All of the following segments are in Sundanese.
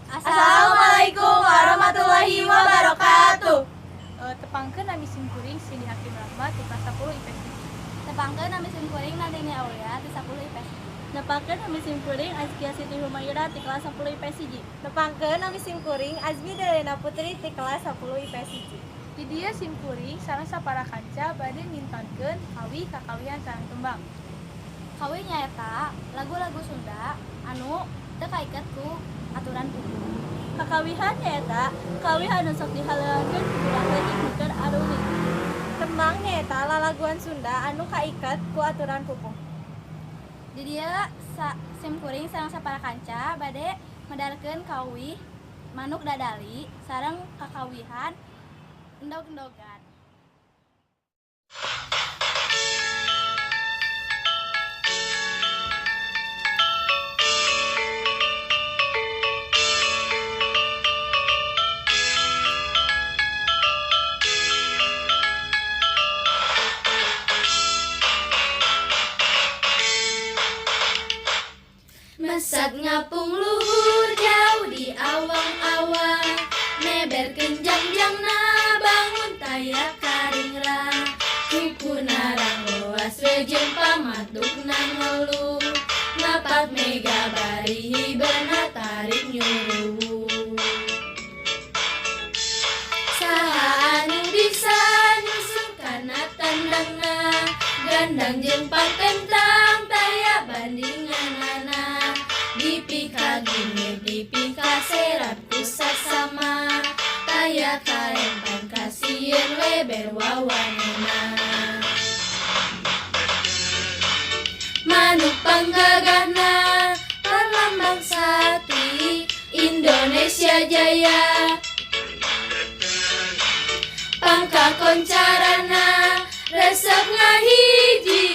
Assalamualaikum warahmatullahi wabarakatuh. Tepangkeun, nami simkuring Cindy Hakim Rahmat di kelas 10 IPS 7. Tepangkeun, nami simkuring Nandini Aulia ti 10 IPS. Nepangkeun, nami simkuring Azkia Siti Humaira ti kelas 10 IPS 1. Tepangkeun, nami simkuring Azmi Delena Putri ti kelas 10 IPS 1. Di dieu simkuring sareng sapara kanca bade mintonkeun kawih kakawihan sareng tembang. Kawih nyaeta lagu-lagu Sunda anu teu kaiket ku aturan pupuh. Kakawihan nyaeta kawih anu sok dihaleuankeun ku budak leutik nu keur aruling. Tembang nyaeta lalaguan Sunda anu kaiket ku aturan pupuh. Di dieu simkuring sareng sapara kanca bade medarkeun kawih manuk dadali sareng kakawihan endog-endogan. Mesat ngapung luhur jauh di awang-awang, meberkeun jangjangna bangun taya karingrang. Kuku narang loas rejeung pamatukna ngeluh, ngapak mega bari hibeuna tarik nyuruh. Saha anu bisa nyusul kana tandangna, gandang jeung patentang taya bandinganana. Dipika gimir dipikaserap ku sasama, taya kalempan kasieun leber wawanena. Manuk panggagahna perlambang sati Indonesia jaya, pangkakoncarana resep ngahiji,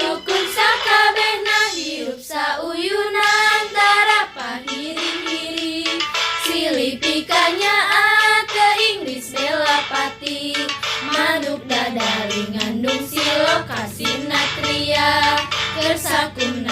rukun sakabehna, hirup sauyunan tara pahiring-hiring. Silih pikanyaah ke Inggris bela pati, manuk dadali ngandung silo kasinatria, keur sakumna.